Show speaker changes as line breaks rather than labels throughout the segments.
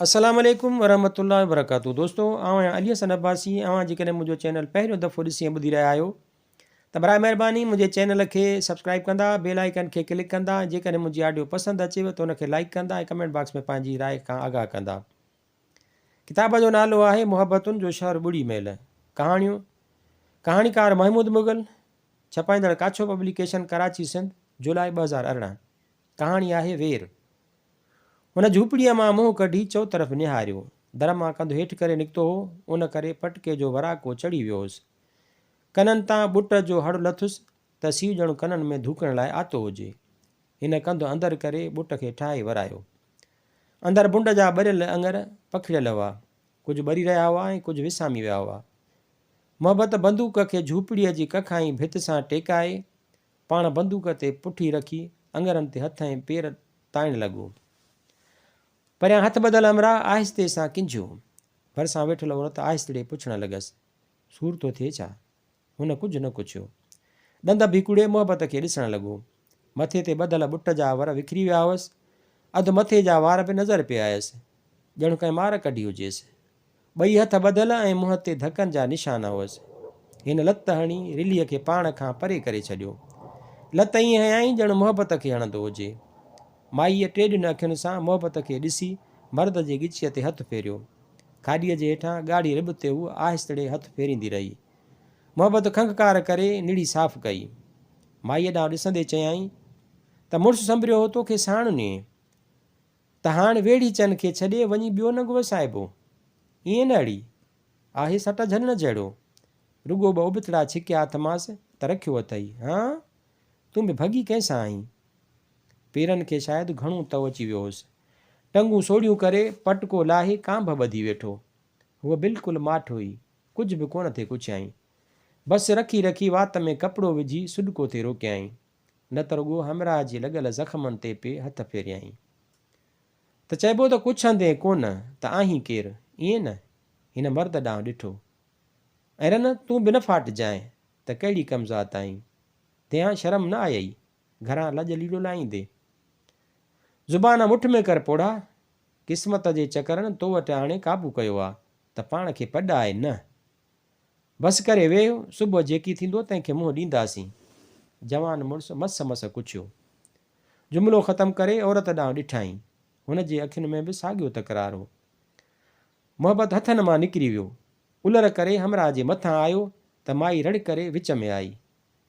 السلام عليڪم ورحمة الله وبرڪاته دوستو آئون آهيان علي حسن عباسي اوهان جيڪڏهن منهنجو چينل پهريون دفعو ڏسي ۽ ٻڌي رهيا آهيو ته برائي مهرباني منهنجي چينل کي سبسڪرائب ڪندا بيل آئيڪن کي ڪلڪ ڪندا ۽ جيڪڏهن منهنجي آڊيو پسند اچيو ته ان کي لائيڪ ڪندا ۽ ڪمينٽ باڪس ۾ پنهنجي راء کان آگاهه ڪندا ڪتاب جو نالو آهي محبتن جو شهر ٻڙي ميل ڪهاڻيون ڪهاڻيڪار محمود مغل ڇپائيندڙ ڪاڇو پبليڪيشن ڪراچي سنڌ جولاء 2018 ڪهاڻي آهي وير هن جهوپڙيء مان منهن ڪڍي چؤطرف نهاريو. در مان ڪنڌ هيٺ ڪري نڪتو هو، ان ڪري پٽڪي جو وراڪو چڙهي ويو هوس. ڪنن تان ٻٽ جو هڙ لٿس ته سيء ڄڻ ڪنن ۾ ڌوڪڻ لاء آتو هجي. هن ڪنڌ اندر ڪري ٻٽ کي ٺاهي ورايو. اندر بنڊ جا ٻريل اڱر پکڙيل هئا. ڪجهه ٻري رهيا هئا ۽ ڪجهه وسامي ويا هئا. محبت بندوق کي جهوپڙيء جي ڪک ۽ ڀت سان ٽيڪائي، پاڻ بندوق تي پٺي رکي اڱرن تي هٿ ۽ پير تائڻ لڳو. پريان هٿ ٻڌل همراهه آهستي سان ڪنجهيو. ڀرسان ويٺل عورت آهستڙي پڇڻ لڳس، سور ٿو ٿئي ڇا؟ هن ڪجهه نه ڪڇيو. ڏند ڀيڪوڙي محبت کي ڏسڻ لڳو. مٿي تي ٻڌل ٻٽ جا ور وکري ويا هئس. اڌ مٿي جا وار به نظر پئي آيس. ڄڻ ڪنهن مار ڪڍي هجيس. ٻئي هٿ ٻڌل ۽ منهن تي ڌڪن جا نشان هئس. هن لت هڻي رليء کي پاڻ کان پري ڪري ڇڏيو. لت ائين هنيائين ڄڻ محبت کي هڻندو هجي. مائيء ٽيڏين اکين سان محبت کي ڏسي مرد جي ڳچيء تي هٿ ڦيريو. کاڏيء جي هيٺان ڳاڙهي رٻ تي هوء آهستڙي هٿ ڦيريندي رهي. محبت کنگهڪار ڪري نڙي صاف ڪئي. مائيء ڏانهن ڏسندي چيائين ته مڙس سنڀريو هو توکي ساڻ نيئي. ته هاڻ ويڙهيچن کي ڇڏي وڃي ٻيو ننگ وسائبو؟ ائين نه اڙي! آهي سٽ جهلڻ جهڙو. رڳو ٻه ابتڙا ڇڪيا اٿمانس ته رکيو اٿئي. هان؟ تون به ڀڳي ڪنهن سان آهين؟ پيرن کي شايد گهڻو تئو اچي ويو هوس. ٽنگون سوڙهيون ڪري، پٽڪو لاهي ڪانڀ ٻڌي ويٺو. هوء بلڪل ماٺ هئي. ڪجهه به ڪونه ٿي ڪڇيائين. بس رکي رکي وات ۾ ڪپڙو وجهي سڏڪو ٿي روڪيائين. نه ته رڳو همراهه جي لڳل زخمن تي پئي هٿ ڦيريائين. ته چئبو ته ڪڇندين ڪونه ته آهين ڪير؟ ائين نه؟ هن مرد ڏانهن ڏٺو. ۽ رن تون به نه ڦاٽجانء ته ڪهڙي ڪمذات آهين؟ ديان شرم نه آيئي؟ گهران لڄ ليڙو لاهيندي. زبان مٺ ۾ ڪر پوڙها! قسمت جي چڪرن تو وٽ آڻي قابو ڪيو آ ته پاڻ کي پڏاء نه. بس ڪري ويهه، صبح جيڪي ٿيندو تنهن کي منهن ڏينداسين. جوان مڙس مس مس ڪڇيو. جملو ختم ڪري عورت ڏانهن ڏٺائين. هن جي اکين ۾ به ساڳيو تڪرار هو. محبت هٿن مان نڪري ويو. الر ڪري همراهه جي مٿان آيو ته مائي رڙ ڪري وچ ۾ آئي.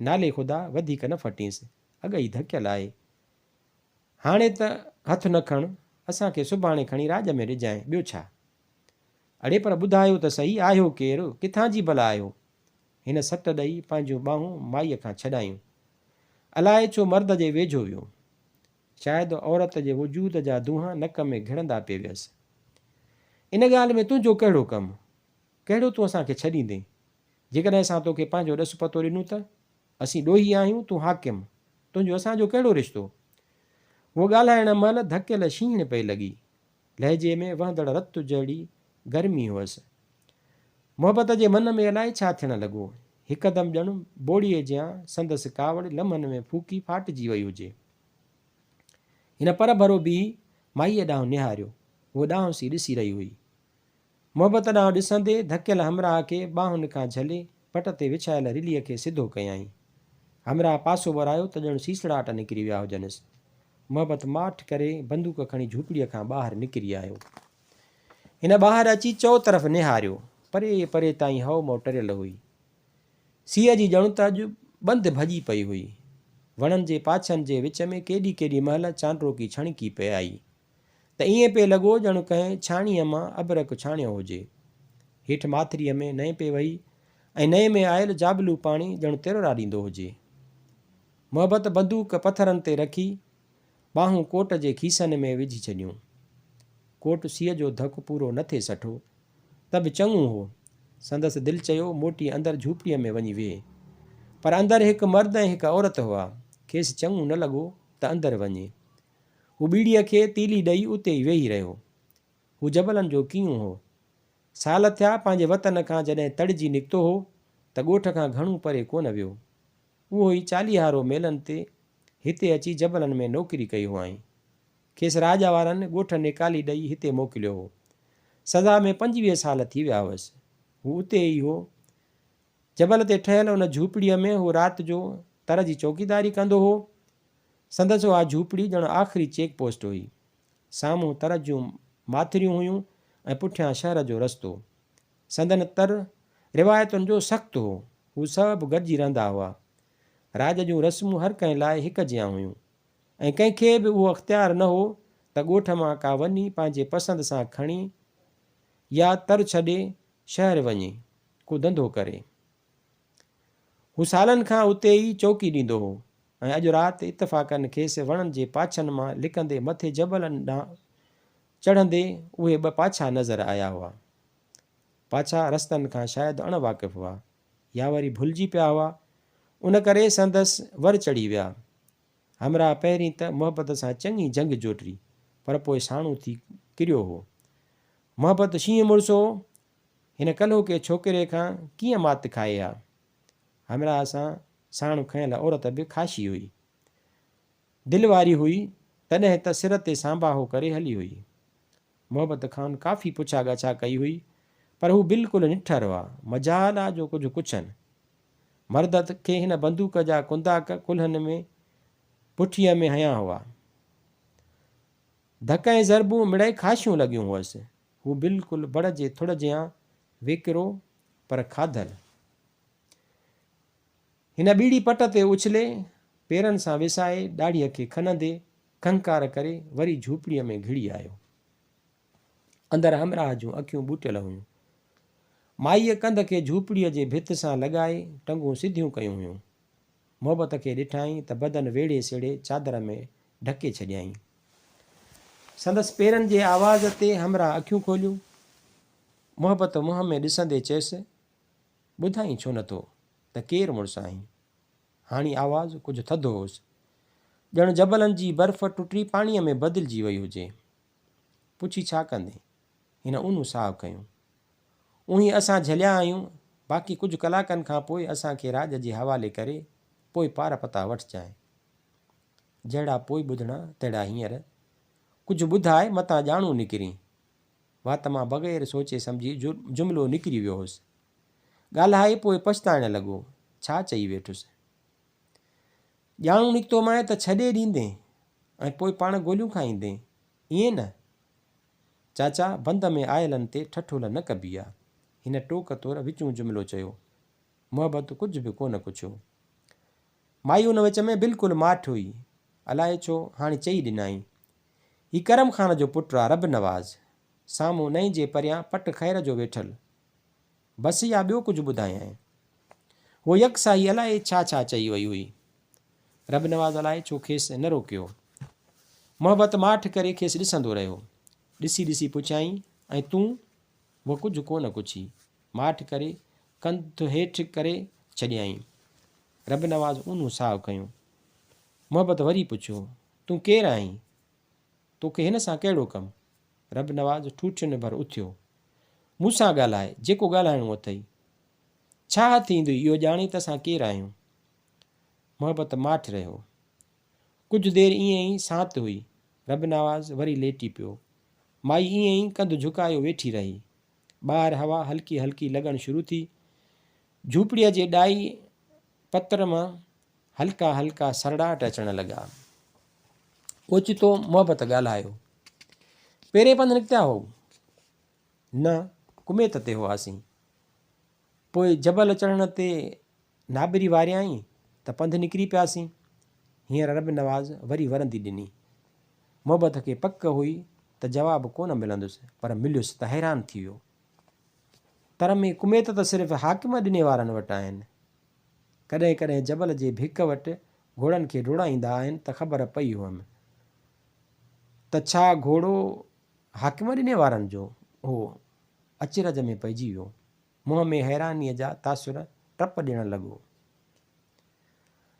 نالي خدا، وڌيڪ نه ڦٽينس، اڳ ئي ڌڪيل آهي. هاڻي ته هٿ نه کڻ، اسان کي سڀاڻي کڻي راڄ ۾ ڏجانء، ٻيو ڇا؟ اڙي پر ٻڌايو ته سهي، آهيو ڪير؟ ڪٿان جي ڀلا آهيو؟ هن سٽ ڏئي پنهنجون ٻانهون مائيء کان ڇڏايون. الائي ڇو مرد جي ويجهو ويو. شايد عورت جي وجود جا دونهان نڪ ۾ گهڙندا پئي ويس. ان ڳالهه ۾ تنهنجو ڪهڙو ڪم؟ ڪهڙو تون اسان کي ڇڏيندين؟ جيڪڏهن اسان توکي پنهنجو ڏس پتو ڏنو ته؟ اسين ڏوهي آهيون، تون حاڪم. تنهنجو اسان جو ڪهڙو رشتو؟ هوء ڳالهائڻ مهل ڌڪيل شينهڻ پئي لڳي. لهجي ۾ وهندڙ رت جهڙي گرمي هئس. محبت جي من ۾ الائي ڇا ٿيڻ لڳو. هڪدم ڄڻ بوڙيي جيان سندس ڪاوڙ لمحن ۾ ڦوڪي ڦاٽجي وئي هجي. هن پرڀرو بيهي مائيء ڏانهن نهاريو. هوء ڏانهس ئي ڏسي رهي هئي. محبت ڏانهن ڏسندي ڌڪيل همراهه کي ٻانهن کان جهلي پٽ تي وڇايل رليء کي سڌو ڪيائين. همراهه پاسو ورايو ته ڄڻ سيسڙاٽ نڪري ويا هجنس. محبت ماٺ ڪري بندوق کڻي جهوپڙيء کان ٻاهر نڪري آيو. هن ٻاهر اچي چؤ طرف نهاريو. پري پري تائين هئو مئو ٽريل هئي. سيء جي ڄڻ ته اڄ ٻنڌ ڀڄي پئي هئي. وڻن جي پاڇن جي وچ ۾ ڪيڏي ڪيڏي مهل چانڊروڪي ڇڻڪي پئي آئي. ته ائين پئي لڳو ڄڻ ڪنهن ڇاڻيء مان ابرق ڇاڻيو هجي. هيٺ ماٿريء ۾ نئين پئي وهي ۽ نئين ۾ آيل جابلو پاڻي ڄڻ ترورا ڏيندو هجي. محبت بندوق پٿرن تي رکي، ٻانهون ڪوٽ جي کيسن ۾ وجهي ڇڏيون. ڪوٽ سيء جو ڌڪ پورو نه ٿي سٺو، ته به چڱو هو. سندس دل چيو موٽي اندر جهوپڙيء ۾ وڃي ويهه. پر اندر هڪ مرد ۽ هڪ عورت هئا. کيس چڱو نه لڳو ته اندر وڃي. هو ٻيڙيء کي تيلي ڏئي اتي ئي ويهي رهيو. هو جبلن جو ڪينئون هو. سال ٿيا پنهنجي وطن کان جڏهن تڙجي نڪتو هو ته ڳوٺ کان گهڻو پري ڪونه ويو. اهو ئي چاليهارو ميلن تي هتي اچي جبلن ۾ نوڪري ڪئي هئائين. کيس راڄ وارن ڳوٺ نيڪالي ڏئي هتي موڪليو هو. سزا ۾ 25 سال ٿي ويا هئس. هو اتي ئي هو. جبل تي ٺهيل ان جهوپڙيء ۾ هو رات جو تر جي چوڪيداري ڪندو هو. سندس اها جهوپڙي ڄڻ آخري چيڪ پوسٽ هئي. سامهون تر جون ماٿريون هيون ۽ پٺيان شهر جو رستو. سندن تر روايتن جو سخت هو. هو سڀ گڏجي رهندا هئا. راڄ جون رسمون هر ڪنهن لاء هڪ جيان هيون ۽ ڪنهن کي به اهو اختيار نه هو ته ڳوٺ مان ڪا وني پنهنجي پسند سان کڻي يا تر ڇڏي شهر وڃي ڪو ڌنڌو ڪري. هو سالن کان اتي ئي چوڪي ڏيندو هو ۽ اڄ رات اتفاقاً کيس وڻن جي پاڇن مان لڪندي مٿي جبلن ڏانهن چڙهندي اهي ٻه پاڇا نظر آيا هئا. پاڇا رستن کان شايد اڻ واقف هئا يا وري ڀلجي پيا هئا، ان ڪري سندس ور چڙهي ويا. همراهه پهرين ته محبت سان چڱي جنگ جوٽي، پر پوء ساڻو ٿي ڪريو هو. محبت شينهن مڙس هو، هن ڪلهوڪي ڇوڪري کان ڪيئن مات کائي ها؟ همراهه سان ساڻ کنيل عورت به خاشي هئي. دل واري هئي، تڏهن ته سر تي سانباهو ڪري هلي هئي. محبت کان ڪافي پڇا ڳاڇا ڪئي هئي، پر هو بلڪل نٺر هئا، مجال آ جو ڪجهه ڪڇن. مرد کي هن بندوق جا ڪنداڪ ڪلهن ۾ پٺيء ۾ هنيا هئا. ڌڪ ۽ ضربون مڙئي خاشيون لڳيون هئس. هو بلڪل بڙ جي ٿڙ جيان ويڪرو پر کاڌل. هن ٻيڙي پٽ تي اڇلي، پيرن سان وسائي ڏاڙهيء کي کنهندي کنگهڪار ڪري وري جهوپڙيء ۾ گهڙي آيو. اندر همراهه جون اکيون ٻوٽيل هيون. مائيء ڪنڌ کي جهوپڙيء جي ڀت سان لڳائي ٽنگون سڌيون ڪيون هيون. محبت کي ڏٺائين ته بدن ويڙهي سيڙهي چادر ۾ ڍڪي ڇڏيائين. سندس پيرن جي آواز تي همراهه اکيون کوليون. محبت منهن ۾ ڏسندي چيس، ٻڌائين ڇو نٿو ته ڪير مڙس آهين؟ هاڻي آواز ڪجهه ٿڌو هوس. ڄڻ جبلن جي برف ٽٽي پاڻيء ۾ بدلجي وئي هجي. پڇي ڇا ڪندين؟ هن اونهو ساهه کنيو. اونهي اسان جهليا آهيون، باقي ڪجهه ڪلاڪن کان پوء اسان کي راڄ جي حوالي ڪري پوء پار پتا وٺجانء. جهڙا پوء ٻڌڻا تهڙا هينئر. ڪجهه ٻڌاء متان ڄاڻو نڪرين. وات مان بغير سوچي سمجهي جملو نڪري ويو هوس. ڳالهائي پوء پڇتائڻ لڳو، ڇا چئي ويٺس. ڄاڻو نڪتومانء ته ڇڏي ڏيندين ۽ پوء پاڻ گوليون کائيندين، ائين نه؟ چاچا، بند ۾ آيلن تي ٺٺول نه ڪبي آ. هن ٽوڪ طور وچون جملو چيو. محبت ڪجهه به ڪونه ڪڇيو. مائي ان وچ ۾ بلڪل ماٺ هئي. الائي ڇو هاڻي چئي ڏنائين. هي ڪرم خان جو پٽ آ رب نواز. سامهون نئين جي پريان پٽ خير جو ويٺل. بس يا ٻيو ڪجهه ٻڌايائين. هوء يڪ ساهي الائي ڇا ڇا چئي وئي هئي. رب نواز الائي ڇو کيس نه روڪيو. محبت ماٺ ڪري کيس ڏسندو رهيو. ڏسي ڏسي پڇيائين، ۽ تون؟ هوء ڪجهه ڪونه ڪڇي. ماٺ ڪري ڪنڌ هيٺ ڪري ڇڏيائين. رب نواز اونهون ساهه کنيو. محبت وري پڇيو، تون ڪير آهين؟ توکي هن سان ڪهڙو ڪم؟ رب نواز ٺوٺين ڀر اٿيو. مون سان ڳالهاء، جيڪو ڳالهائڻو اٿئي. ڇا هٿ ايندئي اهو ڄاڻي ته اسان ڪير آهيون؟ محبت ماٺ رهيو. ڪجهه دير ائين ئي سانت هئي. رب نواز وري ليٽي پيو. مائي ائين ئي ڪنڌ جهڪايو ويٺي رهي. ٻاهر هوا هلڪي هلڪي لڳڻ شروع ٿي. جهوپڙيء جي ڏائي پتر مان هلڪا هلڪا سرڙاٽ اچڻ لڳا. اوچتو محبت ڳالهايو. پيرين پنڌ نڪتا هئو؟ نه، ڪميت تي هئاسين. پوء جبل چڙهڻ تي نابري واريائين ته پنڌ نڪري پياسين. هينئر رب نواز وري ورندي ڏني. محبت کي پڪ هئي ته جواب ڪونه ملندس، پر مليس ته حيران ٿي ويو. تر ۾ ڪميت ته صرف حاڪم ڏني وارن وٽ آهن. ڪڏهن ڪڏهن جبل جي ڀڪ وٽ گهوڙن کي ڊوڙائيندا آهن ته خبر پئي هئم ته ڇا گهوڙو حاڪم ڏني وارن جو هو. اچرج ۾ پئجي ويو. منهن ۾ حيرانيء جا تاثر ٽپ ڏيڻ لڳو.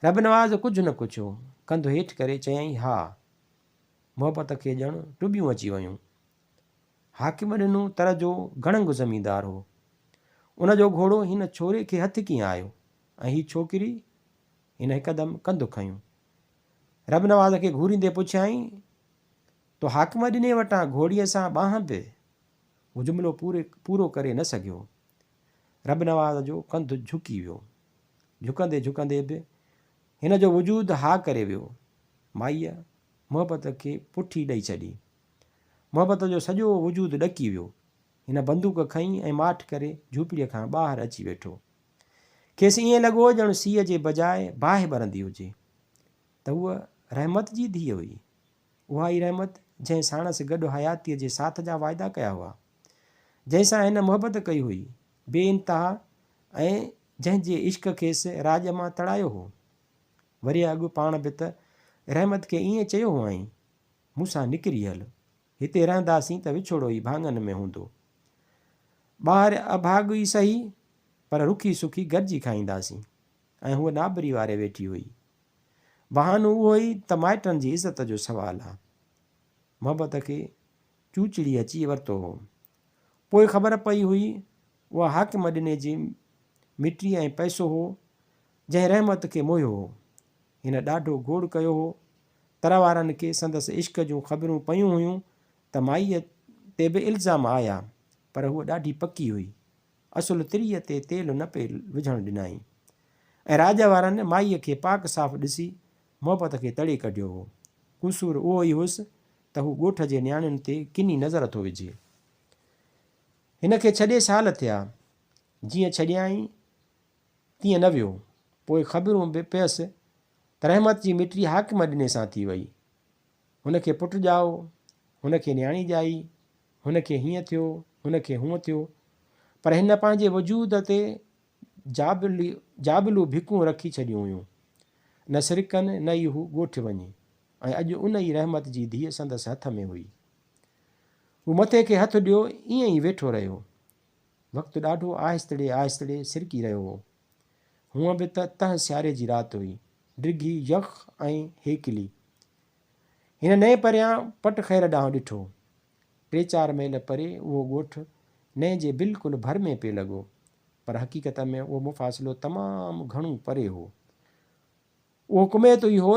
ربنواز ڪجهه نه ڪڇيو. ڪنڌ هيٺ ڪري چيائين، ها. محبت کي ڄڻ ٽٻيون اچي ويون. حاڪم ڏنو تر جو گڻنگ زميندار هو. ان جو گهوڙو هن ڇوري کي هٿ ڪيئن آيو ۽ هي ڇوڪري؟ هن هڪدم ڪنڌ کنيو. ربنواز کي گهوريندي پڇيائين. تو حاڪم ڏني وٽان گهوڙيء سان ٻانهن به. هو جملو پوري پورو ڪري نه سگهيو. ربنواز جو ڪنڌ جهڪي ويو. جهڪندي جهڪندي به هن جو وجود ها ڪري ويو. مائيء محبت کي پٺي ڏئي ڇڏي. محبت جو سڄو وجود ڏڪي ويو. هن بندوق کنئي ۽ ماٺ ڪري جهوپڙيء کان ٻاهر اچي ويٺو. کيس ائين لڳو ڄڻ سيء جي بجاء باهه ٻرندي هجي. ته هوء رحمت جي ڌيء هئي. اها ئي رحمت جنهن ساڻس گڏ حياتيء جي ساٿ جا واعدا ڪيا هئا. جنهن سان هن محبت ڪئي هئي، بي انتها ۽ جنهن جي عشق کيس راڄ مان تڙايو هو. ورهيه اڳ پاڻ به ته رحمت کي ائين چيو هئائين، مون سان نڪري هل. هتي رهنداسين ته وڇوڙو ئي ڀاڱن ۾ هوندو. ٻاهر اڀاڳ ئي سهي، پر رکي سکي گڏجي کائينداسين. ۽ هوء نابري واري ويٺي هئي. بهانو اهو ئي ته مائٽن جي عزت جو سوال آ. محبت کي چوچڙي اچي ورتو هو. پوء خبر پئي هئي اها حاڪم ڏني جي مٽي ۽ پئسو هو، جنهن رحمت کي موهيو هو. هن ڏاڍو گوڙ ڪيو هو. تر وارن کي سندس عشق جون خبرون پيون هيون ته مائيء تي به الزام آيا، پر هوء ڏاڍي پڪي هئي. اصل تريء تي تيل نه پئي وجهڻ ڏنائين ۽ راڄ وارن مائيء کي پاڪ صاف ڏسي محبت کي تڙي ڪڍيو هو. قصور اهو ئي هيس ته هو ڳوٺ جي نياڻين تي ڪني نظر ٿو وجهي. هن کي ڇڏي سال ٿيا. جيئن ڇڏيائين تيئن نه ويو. پوء خبرون به پيس ته رحمت جي مٽي حاڪم ڏني سان ٿي وئي. هن کي پٽ ڄائو، هن کي نياڻي ڄائي، هن کي هيئن ٿيو، هن کي هونء ٿيو. پر هن پنهنجي وجود تي جابلو ڀڪون رکي ڇڏيون هيون. نه سرڪن نه ئي هو ڳوٺ وڃي ۽ اڄ ان ئي رحمت جي ڌيء سندس هٿ ۾ هئي. هو مٿي کي هٿ ڏيو ائين ئي ويٺو رهيو. وقت ڏاڍو آهستڙي آهستڙي سرڪي رهيو هو. هونء به ته تهه سياري جي رات هئي. ڊگهي، يخ ۽ هيڪلي. هن نئين پريان پٽ خير ڏانهن ڏٺو. ٽي چار ميل پري اهو ڳوٺ نئين جي بلڪل ڀر ۾ پئي لڳو، پر حقيقت ۾ اهو مفاصلو تمام گهڻو پري هو. اهو ڪميت ئي هو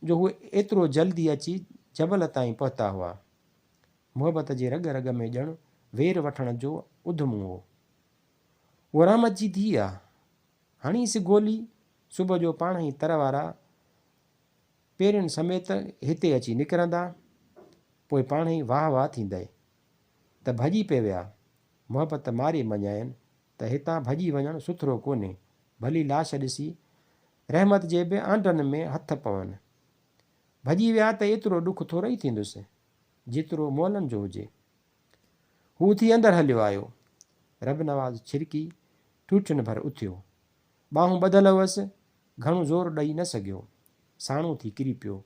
جو هو ايترو جلدي اچي جبل تائين پهتا هئا. محبت جي رڳ رڳ ۾ ڄڻ وير وٺڻ جو اڌمو هو. هوء رحمت جي ڌيء آ. هڻيس گولي، صبح جو پاڻهئي تر وارا پيرين سميت هتي اچي نڪرندا، پوء پاڻهئي واهه واهه ٿيندئي. ته ڀڄي پئي ويا. محبت ماري مڃيائين ته هتان ڀڄي وڃڻ سٿرو ڪونهي، ڀلي لاش ڏسي رحمت جي به آنڊن ۾ هٿ پون. ڀڄي ويا ته ايترو ڏک ٿورئي ٿيندس، جيترو مئلن جو هجي. هو اٿي اندر هليو آيو. ربنواز ڇرڪي ٺوٺين ڀر اٿيو. ٻانهون ٻڌل هئس، گهڻو زور ڏئي نه سگهيو. ساڻو ٿي ڪري پيو.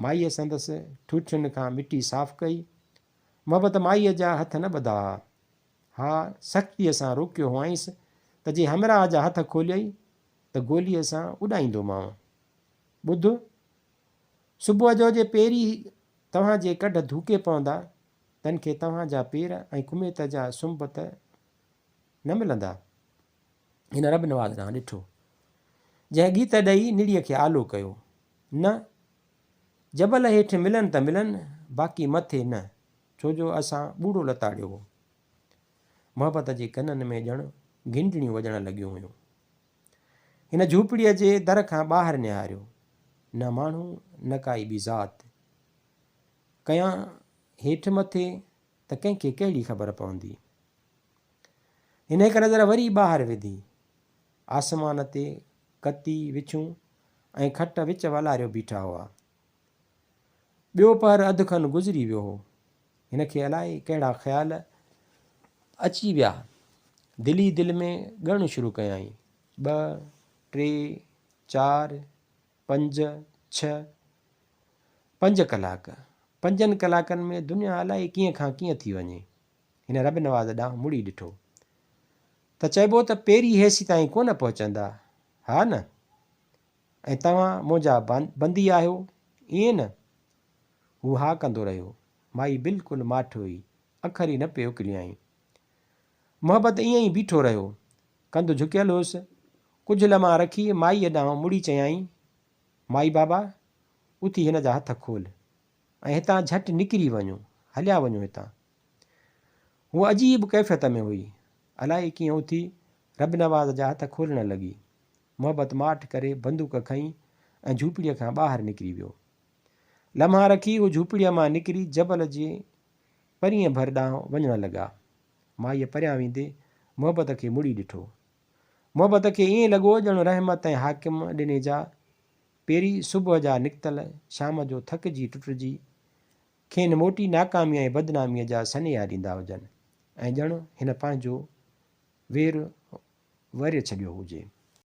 مائيء سندس ٺوٺين کان مٽي صاف ڪئي. محبت مائيء جا هٿ نه ٻڌا ها. ها، سختيء سان روڪيو هئائينس ته جي همراهه جا هٿ کوليئي ته گوليء سان اڏائيندومانء. ٻڌ! صبح جو جي پيري توهان جي ڪڍ ڌوڪي پوندا، تن کي توهان جا پير ۽ ڪميت جا سنب ته نه ملندا. هن رب نواز ڏانهن ڏٺو، جنهن ڳيت ڏئي نڙيء کي آلو ڪيو. نه، جبل هيٺ ملن ته ملن، باقي مٿي نه، ڇو جو اسان ٻوڙو لتاڙيو هو. محبت جي ڪنن ۾ ڄڻ گهنڊڻيون وڄڻ لڳيون هيون. هن جهوپڙيء جي در کان ٻاهر نهاريو. نه ماڻهو، نه ڪائي ٻي ذات. ڪيان هيٺ مٿي ته ڪنهن کي ڪهڙي خبر پوندي. هن هڪ نظر وري ٻاهر وڌي. آسمان تي ڪتي، وڇون ۽ کٽ وچ والاريو بيٺا هئا. ٻيو پهر اڌ کن گذري ويو هو. هن کي الائي ڪهڙا خيال اچي ويا. دل ئي دل ۾ ڳڻڻ شروع ڪيائين. ٻه، ٽي، چار، پنج، ڇهه. پنج ڪلاڪ. پنجن ڪلاڪن ۾ دنيا الائي ڪيئن کان ڪيئن ٿي وڃي. هن رب نواز ڏانهن مڙي ڏٺو ته چئبو ته پيري هيسيتائين ڪونه پهچندا، ها نه؟ ۽ توهان منهنجا بندي آهيو، ائين نه؟ هو ها ڪندو رهيو. مائي بلڪل ماٺ هئي، اکر ئي نه پئي اڪليائين. محبت ائين ئي بيٺو رهيو. ڪنڌ جهڪيل هيس. ڪجهه لمحا رکي مائيء ڏانهن مڙي چيائين، مائي بابا، اٿي هن جا هٿ کول. ۽ هتان جهٽ نڪري وڃو، هليا وڃو هتان. هوء عجيب ڪيفيت ۾ هئي. الائي ڪيئن اٿي ربنواز جا هٿ کولڻ لڳي. محبت ماٺ ڪري بندوق کنئي ۽ جهوپڙيء کان ٻاهر نڪري ويو. لمحا رکي هو جهوپڙيء مان نڪري جبل جي پرينء ڀر ڏانهن وڃڻ لڳا. مائيء پريان ويندي محبت کي مڙي ڏٺو. محبت کي ائين لڳو ڄڻ رحمت ۽ حاڪم ڏني جا پيري صبح جا نڪتل شام جو ٿڪجي ٽٽجي کين موٽي ناڪاميء ۽ بدناميء جا سنيها ڏيندا هجن ۽ ڄڻ هن پنهنجو وير وري ڇڏيو هجي.